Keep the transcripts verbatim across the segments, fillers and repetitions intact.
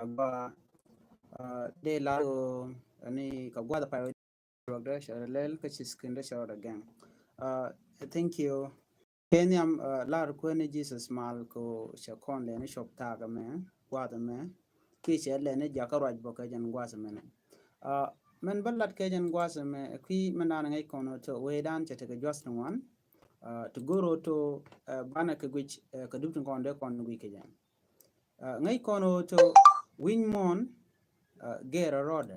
Ba dee lar ni ka guath pay wä ruɔk dee cɛ rɛ lɛl kä ci skin dee cɛ rɔ dee gɛŋ. Thank you. Kɛ nhiam lar kuäär ni Jesus mal ko cɛ kɔn lɛ ni cop thaak mɛ guath mɛ. Ki cɛ lɛ ni jakä ruac bɔ kɛ jɛn guath mɛ ni. Mɛn bä lat kɛ jɛn guath mɛ kui̱ mɛn dan ŋäc kɔn to wee dan cɛ tekɛ juath ni wan. Ti goro to banɛ kɛ guic kɛ dup ti kɔn dee kɔn guic kɛ jɛn. Ŋäc kɔn ɣöö to wi̱ny muɔ̱ɔ̱n gɛɛrɛ rɔɔdɛ.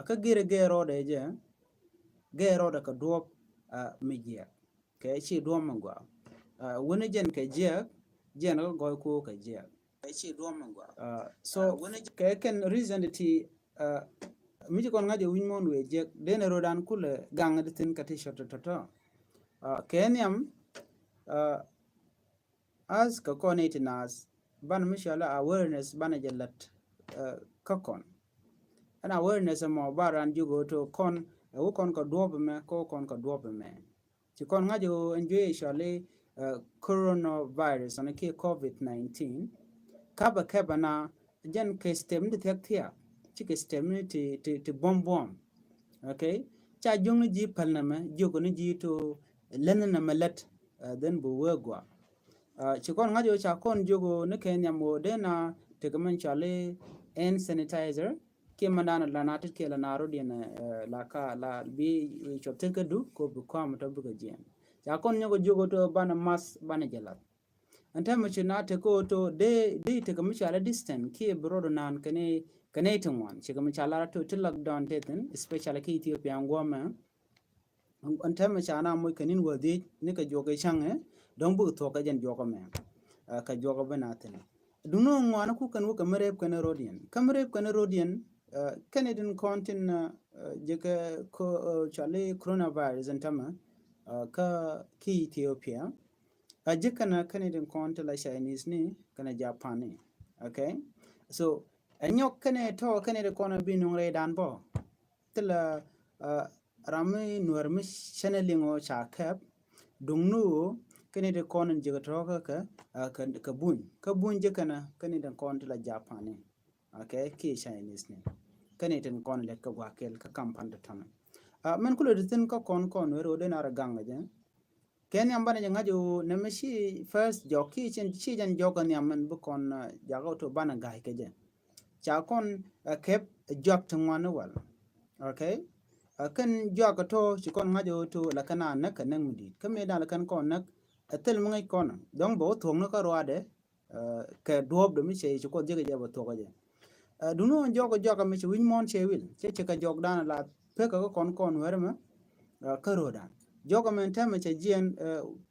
Kä gɛɛrɛ gɛɛrɛ rɔɔdɛ jɛ gɛɛrɛ rɔɔdɛ kɛ duɔ̱ɔ̱p mi jiɛk kɛ ci duɔ̱ɔ̱p mi gɔaa. Wuni jɛn kɛ jiɛk jɛn kä gɔɔy kuɔ kɛ jiɛk. So kɛ kɛn reason ti mi ci kɔn ŋa̱c ɛ wi̱ny muɔ̱ɔ̱n wëë jiɛk denɛ rɔɔdan kulɛ gaŋ di thi̱n kɛ ti cɔt tɔ̱tɔ̱. Kɛ nhiam As kɛ kɔn iti naath banɛ mi cɔal awareness banɛ jɛ lät kä kɔn. Ɛn awareness ɛmɔ ba ran jiök ɣöö to kɔn ɛ wä kɔn kɛ duɔ̱ɔ̱p ɛmɛ kä wä kɔn kɛ duɔ̱ɔ̱p ɛmɛ. Ci kɔn ŋa̱c ɣöö ɛn juey ɛ cɔal i̱ coronavirus ɔn kiɛ covid nineteen. Kapɛ kɛpɛ na jɛn kɛ step ni ti thiak thiak ci kɛ step ni ti buɔ̱m buɔ̱m. Okay. Ca jiök ni ji̱ päl nɛmɛ jiök ni ji̱ to lɛn nɛmɛ lät. Then bi wee gua ci kɔn ŋa̱c ɣöö ca kɔn jiök ɣöö ni kɛ nhiam ɣöö dee na tekɛ mɛn cɔal i̱ hand sanitizer kiɛ mɛn dan la na tit kiɛ la na rot yɛn la ka la bi cuɔp tet kä du ko bi kɔam tɔ bikɛ jiɛn. Ca kɔn nyɔk jiök ɣöö to banɛ mask banɛ jɛ lath. Ɛn tɛmɛ ci na tekɛ ɣöö to dee dee tekɛ mi cɔal i̱ distance kiɛ bi rot nan kɛnɛ kɛnɛ ti ŋuan cikɛ mi ca lar to ti lockdown te thin especially ki Ethiopia ŋuɔmɛ. Ɛn tɛmɛ ca na moc kɛ ni̱n wä dhiec ni kɛ juɔk kɛ caŋɛ dɔ̱ŋ bik thuɔk kɛ jɛn juɔk ɛmɛ. Kɛ juɔk ɛ bi na thin duŋni ŋuani ku kɛn wä kɛ mi rep kɛn rodiɛn kä mi rep kɛn rodiɛn. Kɛn idin kɔn tin jɛ kɛ cɔali coronavirus ɛn tɛmɛ kä ki Ethiopia. A ji̱ kɛnɛ kɛnɛ idin kɔn ti la Chinese ni kɛnɛ Japan ni. Okay. So ɛ nyɔk kɛnɛ tɔ kɛnɛ idin kɔn bi nuŋ rɛy dan bɔ ti la ram mi nuɛr mi cɛnɛ liŋ ɔ ca kɛp. Duŋ ni ɣöö kɛn idin kɔn in ji̱ kɛ tɔ̱ kä kɛ buny kä buny ji̱ kɛnɛ kɛn idin kɔn ti la Japan ni. Okay. Kiɛ Chinese ni kɛn idin kɔn lɛt kä gua̱a̱ kɛl kä kampan ti tɔ̱nɛ. Mɛn kulɛ ti thin kä kɔn kɔn nuɛr ɣöö den ar gaŋ jɛ. Kɛ nhiam banɛ jɛ ŋa̱c ɣöö nɛmɛ ci first jɔk ki ci jɛn jɔk kɛ nhiam mɛn bi kɔn jakä to banɛ ga̱a̱c kɛ jɛ. Ca kɔn kɛp jɔak ti ŋuan ni wal. Okay. Kɛn jɔak kɛ to ci kɔn ŋa̱c ɣöö to la kɛn a näk kɛ näk mi di̱i̱t kä mi dan la kɛn kɔn näk. Ɛ thil mi ŋäc kɔn dɔ̱ŋ bɛ wä thuɔ̱k ni kä ruaadɛ kɛ duɔ̱ɔ̱pdɛ mi cɛ ci kuɔth jekɛ jɛ bɛ thuɔ̱k kɛ jɛ. Duŋni ɣän jɔk kɛ jɔk kɛ mi ci wi̱ny muɔ̱ɔ̱n cɛ wil cɛ cɛ kɛ jɔk dan la pek kɛ kä kɔn kɔn wɛr mɛ. Kä ro̱o̱dan jɔk kɛ mɛn tɛmɛ cɛ jiɛn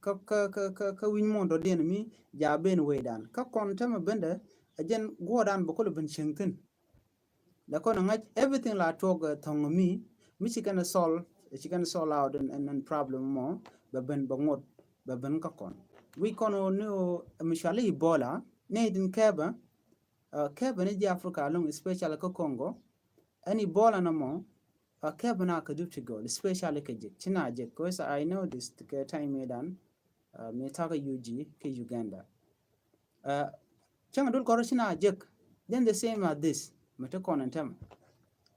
kä kä kä kä wi̱ny muɔ̱ɔ̱n dɔ̱diɛn mi ja ben wecdan kä kɔn tɛmɛ bendɛ. Ɛ jɛn guɔ̱ɔ̱dan bɛ kol ben cieŋ thi̱n. La kɔn ŋa̱c everything la tuɔk thɔŋ mi mi ci kɛn solve ci kɛn solve out ɛn problem mɔ bɛ ben bɛ ŋot bɛ ben kä kɔn. Wi̱c kɔn ni mi cuali Ebola ni din kɛbɛ. Kɛpɛ ni ji̱ Africa along especially kä Congo. Ɛn Ebola nɔmɔ kɛpɛ na kɛ dup ti gɔl especially kɛ jek ci na jek cause I know this kɛ time mi dan. Mi takä U G kɛ Uganda. Cäŋ dul kɔrɔ ci na jek then the same as this mi ti kɔn ɛn tɛmɛ.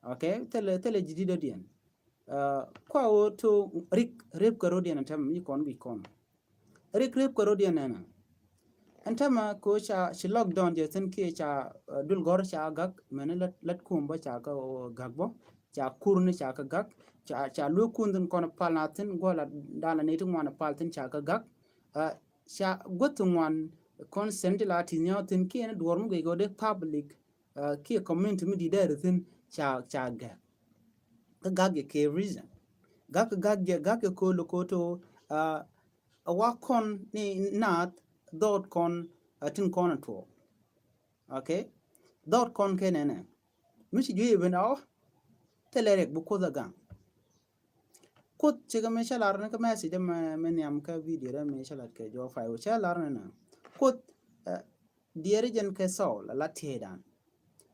Okay. Thilɛ thilɛ ji̱ di̱t dɔ̱diɛn. Kua wä to rik rep kɛ rodiɛn ɛn tɛmɛ mi kɔn bi kɔn. Rik rep kɛ rodiɛn ɛnɛ. Ɛn tɛmɛ ko ca ci lockdown jɛ thin kiɛ ca dul gɔr ca gak mɛn lat lat kum bä ca ka gak bä ca kur ni ca ka gak ca ca luek kun thin kɔn pal na thin guɔ la dala ni ti ŋuan pal thin ca ka gak. Ca guɔ thin ŋuan consent ti la ti nyɔ thin kiɛ ni duɔr mi guic gɔ de public kiɛ community mi di dɛr thin ca ca gak. Ka gak yɛ kɛ reason gak gak yɛ gak yɛ ko lo ko to. A wa kɔn ni naath dhɔɔt kɔn a tin kɔn a tuɔɔk. Okay. Dhɔɔt kɔn kɛ nɛnɛ mi ci juey ben a ɔ thilɛ rɛk bi kuoth a gaŋ. Kuoth cikɛ mi cä lar ni kä message mɛ mi nhiam kä video dɛ mi cä lat kɛ jɔɔk fay wä cä lar ni na kuoth. Diɛɛri jɛn kɛ Saul a la tieydan.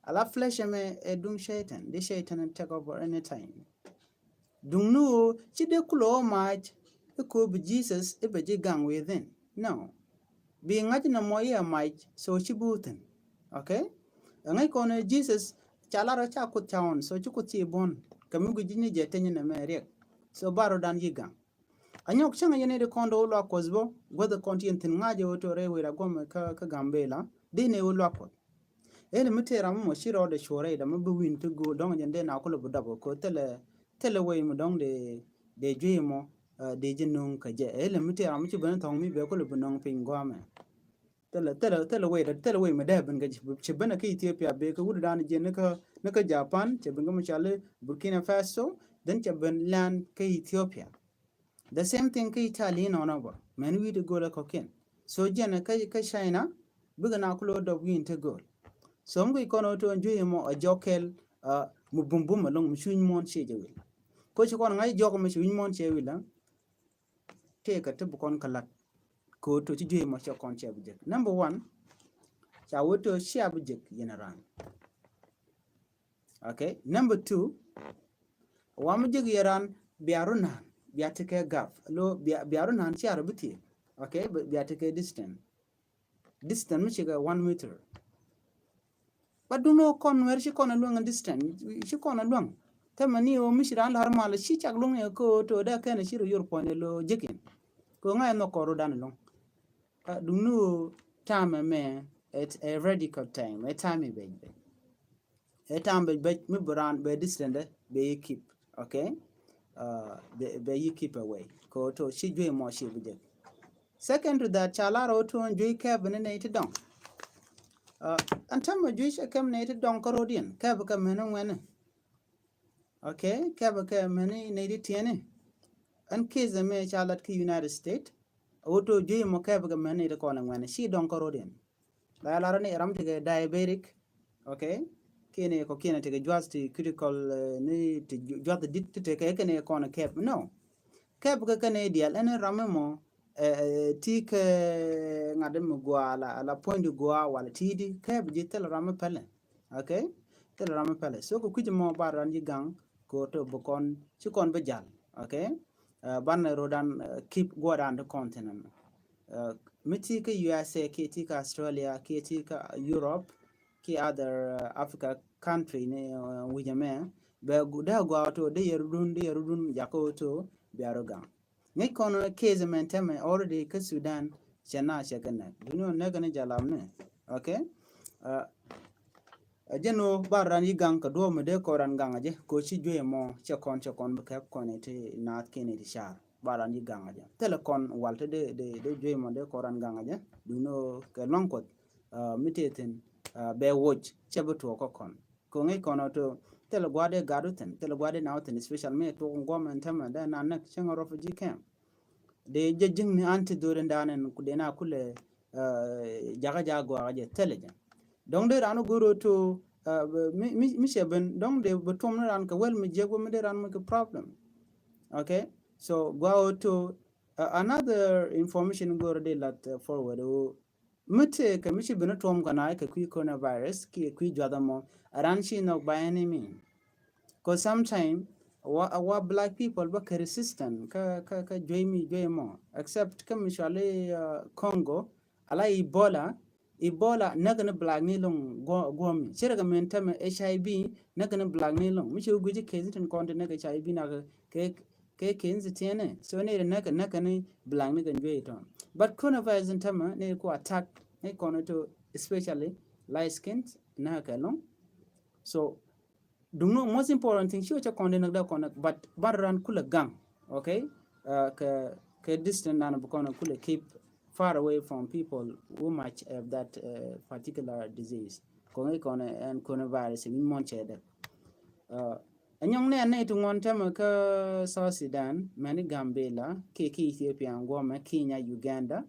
A la flesh ɛmɛ ɛ duŋ Satan di Satan take over anytime. Duŋ ni ɣöö ci dee kulɛ ɣöö mac i̱ kööbi Jesus i̱ bɛ ji̱ gaŋ within. No. Bi ŋa̱c nɔmɔ i̱ ɛ mac so ci bi wä thi̱n. Okay. Ɛ ŋäc kɔn ɛ Jesus ca lar ɛ ca Kuoth ca ɣɔn, so ci Kuoth ci buɔ̱n kɛ mi guic ni jɛ teny nɛ mɛ riɛk. So bar rɔ dan yi gaŋ. A nyɔk cäŋ yɛn ɛ di kɔn dɔw luak Kuɔth bä guäth kɔn ti yɛn thi̱n ŋa̱c ɛ wä tɔ rɛy wëë ra guɔm kä kä Gambela di nɛ wä luak Kuɔth. Ël mi tëë ram mɔ ci rɔɔdɛ cuɔrɛ idä mi bi wi̱n ti go̱o̱l dɔ̱ŋ jɛn dee na kulɛ bi dɔp kɛ ko̱ thilɛ thilɛ wei mi dɔ̱ŋ dee dee juey mɔ dee ji̱ no̱o̱ŋ kɛ jɛ. Ël mi tëë ram mi ci ben thɔ̱ŋ mi bɛ kulɛ bi no̱o̱ŋ piny guamɛ. Thilɛ thilɛ thilɛ wei dɛ thilɛ wei mi dee ben kɛ ci ben kä Ethiopia bee kä wut dan jiɛ ni kä ni kä Japan cɛ ben kä mi cali Burkina Faso, then cɛ ben lan kä Ethiopia. The same thing kä Italy nɔnɔ bä mɛn wi̱i̱ ti go̱o̱l ɛ kɔ̱kiɛn. So jiɛn kä kä China bikɛ na kulɛ dɔp wi̱i̱n ti go̱o̱l. So mi guic kɔn ɔ to̱o̱n juey mɔ a jɔk kɛl mi bum bum ɛlɔŋ mi cuny muɔ̱n ciɛ jɛ wil. Ko ci kɔn ŋa̱c jɔk mi cuny muɔ̱n ciɛ wil. Tëëkɛ ti bi kɔn kä lat. Ko to ci juey mɔ cɛ kɔn cɛ bi jek. Number one, ca wä to cia bi jek yɛn ran. Okay. Number two, wa mi jek yɛn ran bia ru nan bia ti kɛ gap lo bia bia ru nan cia ru bi thiek. Okay. Bia ti kɛ distance. Distance mi cikɛ one meter. But duŋni ɣöö kɔn Nuɛr ci kɔn a luäŋ distance, ci kɔn a luäŋ. Thɛmɛ ni ɣöö mi ci raan la̱r mal ci cak luäŋ ni ɣöö kɛ ɣöö to̱o̱dɛ kɛn ci rɔ yor puɔ̱ny ɛ lo̱ ji̱kiɛn. Kɛ ɣöö ŋa̱c ɛ nhɔk kɔn rɔ dan luäŋ. Duŋni ɣöö time ɛmɛ ɛ radical time, ɛ time ɛ bɛc bɛc. Ɛ time bɛc bɛc mi bi raan bɛ distance dɛ bɛ yi keep, okay? Bɛ yi keep away. Kɛ ɣöö to̱o̱ ci juey mɔ ci bi jek. Second to that, ca lar ɣöö tuɔ̱ɔ̱n juey kɛɛp ni nɛy ti dɔŋ. Ɛn täämɛ juey cɛ kɛm nɛy ti dɔŋ kä ro̱diɛn kɛɛp kɛ mɛni ŋuɛni. Okay, kɛɛp kɛ mɛni nɛy ti tiɛni. Ɛn case ɛmɛ ca lat kä United States. Ɣöö tuɔ̱ɔ̱n juey mɔ kɛɛp kɛ mɛni nɛy ti kɔn ŋuɛni ci dɔŋ kä ro̱diɛn. La lar ni ram ti kɛ diabetic. Okay. Kini kɔ kini ti kɛ juath ti critical ni ti juath dit ti kɛ kini kɔn kɛp no. Kɛp kɛ kini dial ɛn ram mɔ ti kɛ ŋa̱t mi gua la la puɔ̱ny di gua wala ti di kɛp ji thil ram mi pɛlɛ. Okay. Thil ram mi pɛlɛ so kɛ kui̱c mɔ bar ran ji gaŋ. Ko to bukɔn ci kɔn bi jal. Okay. Ban rodan keep guadan di continent. Mi ti kä U S A kiɛ ti kä Australia kiɛ ti kä Europe kiɛ other Africa country ni wi̱cɛ mɛ bɛ dee gua to dee yɛ rudun dee yɛ rudun jakä to bia ru gaŋ. Ŋäc kɔn case mɛn tɛmɛ already kä Sudan cɛ na cɛ kɛ nɛ duni ɔ nɛ kɛ ni jalam ni. Okay. Ɛ jɛn ɣöö bar ran yi gaŋ kɛ duɔ̱ɔ̱p mi dee kɔn ran gaŋ a jɛ kɛ ɣöö ci juey mɔ cɛ kɔn cɛ kɔn bi kɛp kɔn iti naath kɛn iti car bar ran yi gaŋ a jɛ thilɛ kɔn wal ti dee dee dee juey mɔ dee kɔn ran gaŋ a jɛ. Duŋni ɣöö kɛ luaŋ Kuɔth mi tëë thi̱n bɛ woc cɛ bi tuɔɔk kä kɔn kɛ ŋäc kɔn ɣöö to thilɛ gua̱a̱r dee gat wä thi̱n thilɛ gua̱a̱r dee na wä thi̱n special mi tuɔɔk guɔ̱mɛ ɛn tämɛ dee na näk cäŋ a refugee camp. Dee jɛ ji̱ŋni an ti dhori ndan ɛn ku dee na kulɛ jakä jakä gɔaa jɛ thilɛ jɛ. Dɔŋ dee ran go̱r ɣöö to mi mi cɛ ben dɔŋ dee bɛ tuɔm ni ran kɛ wel mi jiɛk wä mi dee ran mi kɛ problem. Okay. So gua ɣöö to another information go̱r dee lat forward ɣöö mi tëë kɛ mi ci ben tuɔm kɛ na kɛ kui̱ coronavirus kiɛ kui̱ juath ɛmɔ ran ci nhɔk by any means. Cause sometime wa wa black people bä kɛ resistant kä kä kä juey mi juey mɔ except kä mi cɔali Congo ala Ebola. Ebola näk ni black ni loŋ guɔ guɔ mi ci rɛ kɛ mɛn tämɛ H I V näk ni black ni loŋ mi ci wä guici case tin kɔn ti näk H I V nak kɛ kɛ case ti tiɛnɛ so ni rɛ näk näk ni black ni kɛ juey tɔn. But coronavirus in tämɛ ni ku attack ni kɔn to especially light skin näk kɛ loŋ. So duŋni most important thing ci wä cɛ kɔn di näk dee kɔn but bar ran kulɛ gaŋ. Okay. Kɛ kɛ distance nan bi kɔn kulɛ keep far away from people who might have that particular disease. Kɔn i̱ kɔn ɛn coronavirus in mɔn cɛ dee. Ɛnyɔŋ ni ɛn ni ti ŋuɔn tämɛ kä South Sudan mɛni Gambela kiɛ ki Ethiopia guɔmɛ Kenya Uganda.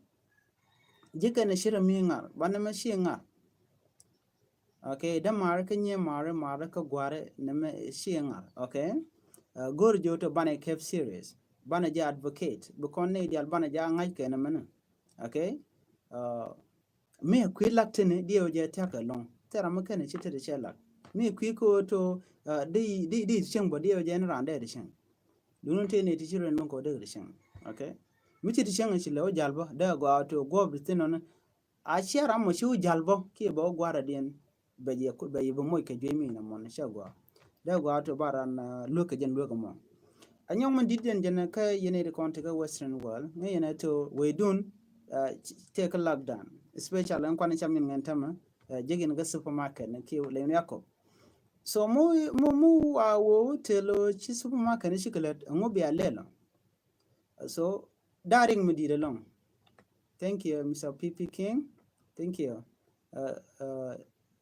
Ji̱ kɛn ɛ ci rɛ mi ŋar banɛ mɛ ci ŋar. Okay, dämaari kä nyimaari maari kä gua̱ri ni mɛ ci ŋar. Okay. Go̱r ji̱ wä ti banɛ kɛp serious banɛ jɛ advocate bi kɔn ni dial banɛ jɛ a ŋa̱c kɛ ni mɛni. Okay. Mi kui̱ lak tini diɛ wä jɛ thiak kɛ lɔŋ thɛra mi kɛn ci ti ti cɛ lak mi kui̱ kä wä to di di di cieŋ bɔ diɛ wä jɛ ni ran dɛ di cieŋ. Duni ti ni ti ci ren mi kɔ dek di cieŋ. Okay. Mi ci ti cieŋ ci lɛ wä jal bɔ dɛ gɔaa to guɔp di thin nɔni. A ciɛ ram mɔ ci wä jal bɔ kiɛ bɛ wä gua̱r a diɛn. bɛ yɛ bɛ yɛ bɛ moc kɛ juey mi nɔmɔ ni cɛ gɔaa. Dee gɔaa to ba ran luek kɛ jɛn luek mɔ. A nyɔŋ min dit jɛn jɛn kä yɛn iti kɔn ti kä Western world ŋä yɛn ito wei dun tëë kä lockdown, especially in kuan cam in ŋɛn tämɛ jek in kä supermarket ni kiɛ lɛ in yakɔ. So mu mu mu wa wo telo ci supermarket ni ci kɛ lät ŋu bia lelo. So daring mi dit along. Thank you, Mister P P King. Thank you. Uh, uh,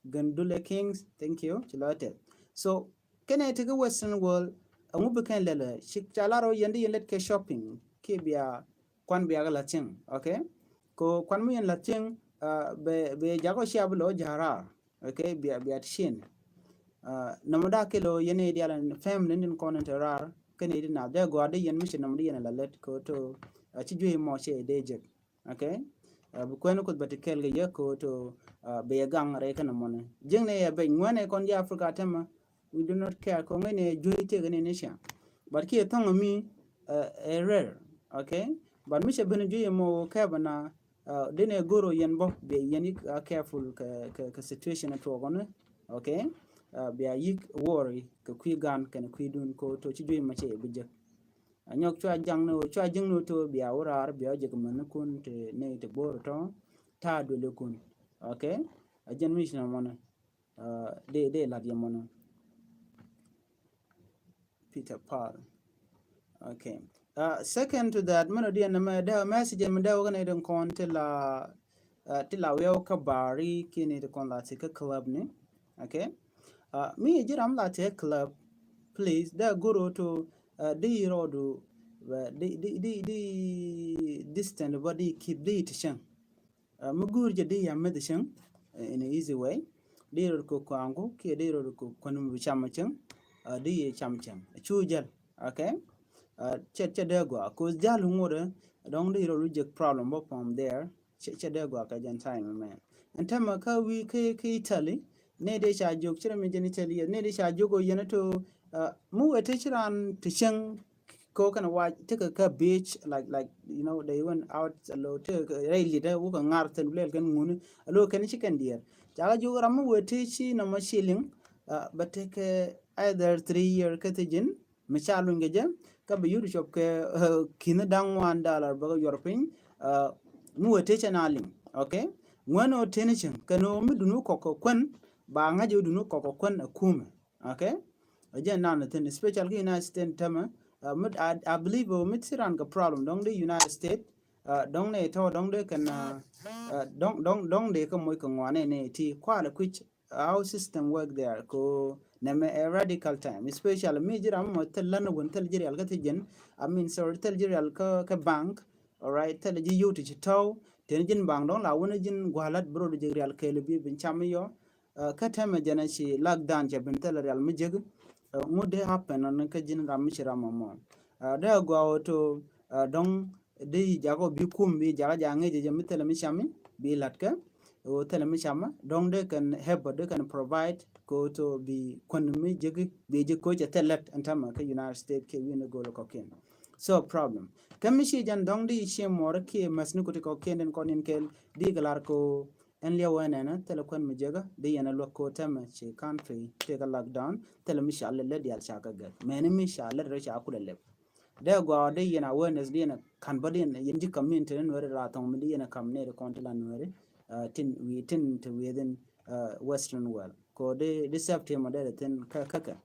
Gandule Kings, thank you. Ci lɔ tɛth. So kɛnɛ ti kä Western world, a ŋu bi kɛn lɛlɛ ci ca lar ɔ yɛn di yɛn lɛt kɛ shopping kiɛ bia kuan bia kɛ la thing, okay? Ko kuan mi yɛn la thing, uh, bɛ bɛ jakɔ cia bi lɔ jarar, okay? Bia bia ti chin. Uh, nɔmɔ da kɛ lɔ yɛn di ala family ni kɔn ti rar kɛnɛ di na dɛ gɔa di yɛn mi ci nɔmɔ di yɛn la lɛt ko to, uh, ci juey mɔ cɛ dee jek. Okay. Uh, bi kuɛn kuth bɛ ti kɛl kɛ yɛ ko to, uh, bɛ yɛ gaŋ rɛy kɛn mɔni jiŋ ni yɛ bɛny ŋuɛn ɛ kɔn jɛ Africa tɛmɛ. We do not care ko ŋɛn ɛ juey tëk ni ni cia. But kiɛ thɔŋ mi, uh, ɛ rɛr. Okay. But mi cɛ ben juey mɔ kɛ bɛ na, uh, den ɛ goro yɛn bɔ bɛ yɛn yik, uh, careful kɛ kɛ kɛ situation ɛ tuɔk ɔni. Okay. Uh, bia yik worry kɛ kui gan kɛn kui dun ko to ci juey mɔ cɛ bi jek. A nyɔk cua jaŋ ni cua jiŋ ni to bia wä raar bia wä jek män ni kun ti ni ti bor tɔ ta duel kun. Okay. A jɛn mi cina mɔnɔ. Uh, de de lat yɛ mɔnɔ. Peter Paul. Okay. Uh, second to that, mɛn ɔ diɛn mɛ dɛ message mɛ dɛ wä kɛn idin kɔn ti la, uh, ti la wiɛw kä bari kini ti kɔn la ti kä club ni. Okay. Uh, mi jiram la ti club, please dɛ goro to, uh, di rodu, uh, di di di di distant body keep di ti chang. Uh, mi gur jɛ di ya mɛ di chang, uh, in a easy way. Di rodu ko kwangu kiɛ di rodu ko kwanu bi chama chang. Uh, di ye cham chang chu jal. Okay. Uh, cɛ cɛ dɛ gua ko jal ngure dong di rodu jek problem bo from there. Cɛ cɛ dee gua kɛ jɛn time mɛ. Ɛn tämɛ kä wi kä kä Italy. Ne dee ca jok cɛ mi jɛn Italy ne dee ca jok o yɛn to, uh, mu wɛ te ci ran ti cɛŋ ko kɛn wa te kɛ kä beach like like you know they went out a lo te kɛ rɛy lidɛ wä kɛ ŋar thin blel kɛn ŋuni a lo kɛn ci kɛn diɛr. Ca kɛ jok ram mu wɛ te ci nɔmɔ shilling, uh, bɛ te kɛ either three year kä te jin mi ca luny kɛ jɛ kä bi yut cop kɛ, uh, ki̱n da̱ŋ wan dalar bä kɛ yuɔr piny, uh, mi wee tecɛ na liŋ. Okay. Ŋuɛn ɔ teni cin kɛ ni ɔ mi duni kɔk kɛ kuän ba ŋa̱c ɔ duni kɔk kɛ kuän a kumɛ. Okay. A jɛ nan thin special ki United States tämɛ, uh, mi, I, I believe ɔ mi ti ran kɛ problem dɔŋ di United States, uh, dɔŋ ni tɔ dɔŋ di kɛn, uh, uh, dɔŋ dɔŋ dɔŋ di kɛ moc kɛ ŋuanɛ ni ti kualɛ kuic how system work there ko nɛmɛ a radical time, especially mi ji̱ ram mɔ thil län wun thil ji̱ rial kä thi jin. I mean sorry, thil ji̱ rial kä kä bank. Alright, thil ji̱ yot ti ci tɔw tin jin bank dɔŋ la wun jin gualat bro di ji̱ rial kɛɛl bi bin cam yɔ. Uh, kä tɛmɛ jɛn ci lak dan cɛ bin thil rial mi ji̱. Uh, ŋut de happen on kä jin ram mi ci ram mɔ. Uh, de gua to, uh, dɔŋ di jakɔ bi kum bi jakɔ ja ŋi̱c jɛ mi thilɛ mi cami bi latkɛ. Ɣöö thilɛ mi cama dɔ̱ŋ dee kɛn help dee kɛn provide ko to bi kuän mi jeki bi jek ko cɛ thil lät ɛn tamɛ kä United States kɛ wi̱n go̱o̱l kɔkiɛn. So problem kɛ mi ci jɛn dɔ̱ŋ di ci mɔr kiɛ mäth ni kuti kɔkiɛn den kɔn in kɛl di kɛ lar ko ɛn liɛw ɛn ɛn thilɛ kuän mi jekä di yɛn a luäk ko tɛmɛ ci country tëë kɛ lockdown. Thilɛ mi ca lät lät dial ca kɛ gɛt mɛni mi ca lät rɛ ca kulɛ lɛp. Dee gɔaa di yɛn awareness di yɛn kan bä di yɛn yɛn ji̱ community ni nuɛri ra thɔŋ mi di yɛn kam ni ri kɔn ti la nuɛri, uh, tin wi tin ti within, uh, Western world ko di di safety ma dee thin kä kä kä.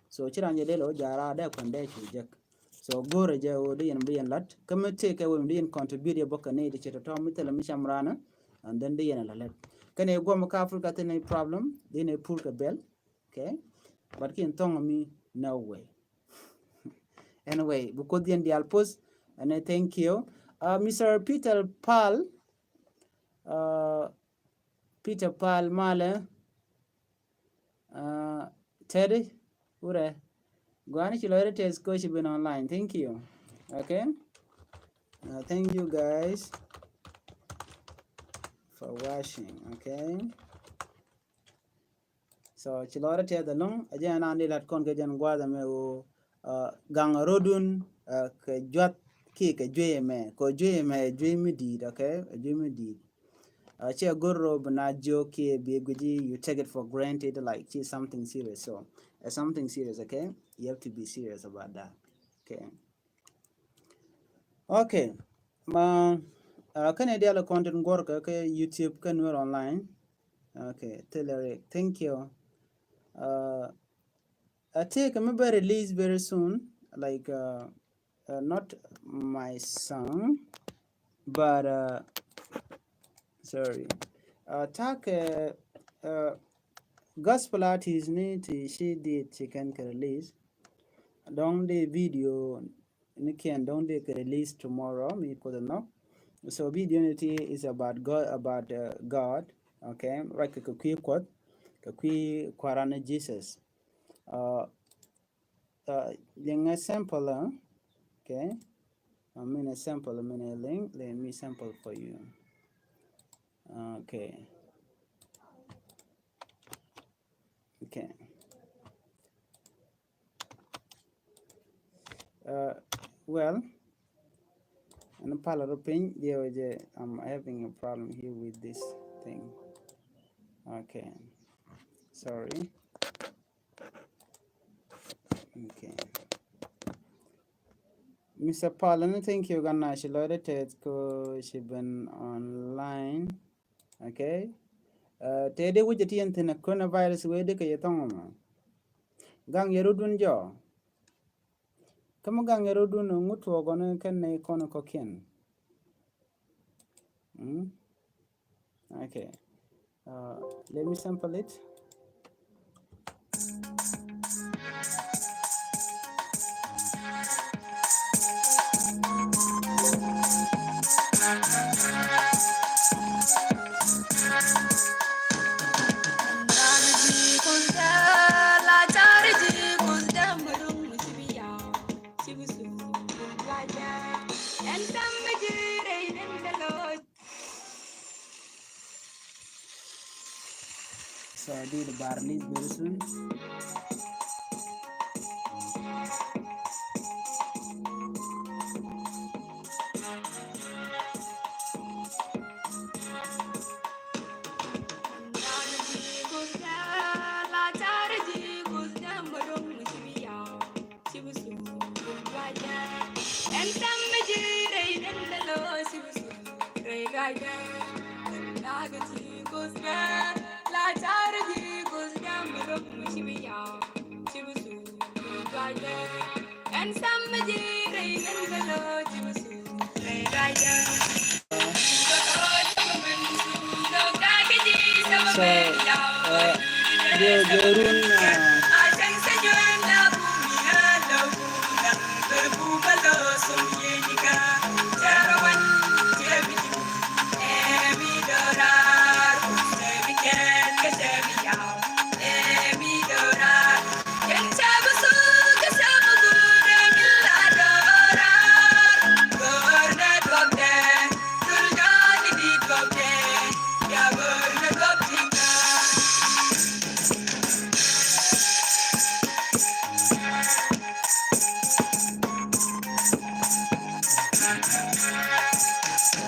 So ci ran jɛ dee lo jara dee kɔn dee ci jek. So go̱rɛ jɛ wo di yɛn bi yɛn lat kä mi ti kɛ wo di yɛn contribute yɛ bä kɛ ni di ci tɔtɔ mi thilɛ mi cam rana. And then di yɛn la lɛt kɛn ɛ guɔm kä Africa thin ɛ problem di yɛn ɛ pur kɛ bɛl. Okay. But kin thɔŋ mi no way. Anyway, because the dial post and I thank you. Uh, Mister Peter Paul, uh, Peter Paul Male, uh, Teddy, ure. Guani ci lori test ko ci bin online. Thank you. Okay. Uh, thank you guys for watching. Okay. So ci lɔrä tiɛth ɛlɔ̱ŋ a jɛn an di lat kɔn kɛ jɛn gua̱a̱th ɛmɛ ɣöö, uh, gaŋ a rɔ̱dun, uh, kɛ juath ki kɛ juey ɛmɛ kɛ juey ɛmɛ ɛ juey mi di̱i̱t, okay? Ɛ juey mi di̱i̱t. Uh, ci a go̱r rɔ bi na joke kiɛ bi guici, you take it for granted like ci something serious. So it's something serious, okay? You have to be serious about that. Okay. Okay. Ma uh, kɛn dial content gɔr kɛ kɛ YouTube kɛ Nuer online. Okay. Tell Eric. Thank you. Uh, I think I'm gonna release very soon. Like uh, uh, not my song, but uh, sorry. Uh, tak uh, uh, gospel artist ni ti ci diet ci kɛn kɛ release. Dɔŋ di video ni kɛn dɔŋ di kɛ release tomorrow mi Kuoth nɔ. So video ni ti is about God, about uh, God. Okay, right, kɛ kɛ kui̱ Kuoth, kɛ kui̱ Kuaran Jesus. Uh, uh, liŋ a sample, uh, okay. I mean a sample, I mean a link. Let me sample for you. Okay. Okay. Uh, well, ɛn pal rɔ piny diɛ wä jɛ, I'm having a problem here with this thing. Okay. Sorry. Okay. Mister Paul, ɛn thank you gan na ci lɔcdä tɛth ko ci ben online. Okay. Uh, tëë di wi̱cɛ ti yɛn thi̱n coronavirus wee di kɛ yɛ thɔŋ mɔ. Gaŋ yɛ rudun jɔ. Kä mi gaŋ yɛ rudun ŋut tuɔɔk ɔn kɛn nɛ kɔn kɔkiɛn. Mm? Okay. Uh, let me sample it. So I did a bar list very soon. So, uh, jɛ, jɛ run, uh,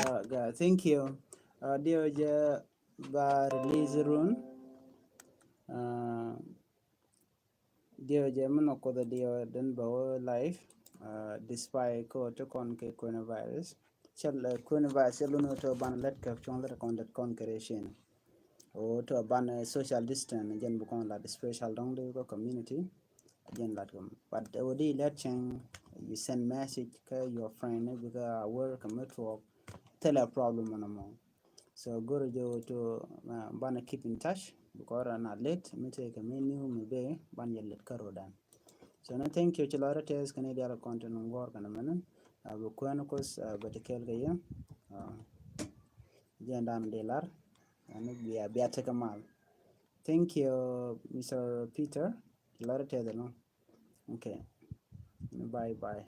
Uh, ga-, thank you. Uh, diɛ wä jɛ ba release run. Uh, diɛ wä jɛ mi nɔ Kuoth diɛ wä den ba wä live. Uh, despite ko ti kɔn kɛ coronavirus. Cɛl, uh, coronavirus cɛl wun wä tɔ ban lɛt kɛ cuɔn lɛt kɔn lɛt kɔn kɛ rɛ cin. O tɔ ban, uh, social distance jɛn bi kɔn lat special dɔŋ di kɔ community. Jɛn lat kɛ. But, uh, wä di lɛt cɛn, you send message kɛ your friend, uh, bikɛ aware kɛ mi tuɔk. Thilɛ problem mɔnɔ mɔ. So go̱r jɛ wä to, uh, banɛ keep in touch. Because na late mi tëë kɛ mi new mi bee ban jɛ late kä rodan. So na thank you ci lɔrɛ tɛth kɛn i̱ dial content ŋuɔr kɛn mɛn. Uh, bi kuɛn kos, uh, bɛ ti kɛl kɛ yɛ. Uh, jɛn dan di lar. Ani bia, bia tekɛ mal. Thank you, Mister Peter. Ci lɔrɛ tɛth ɛlɔŋ. Okay. Bye bye.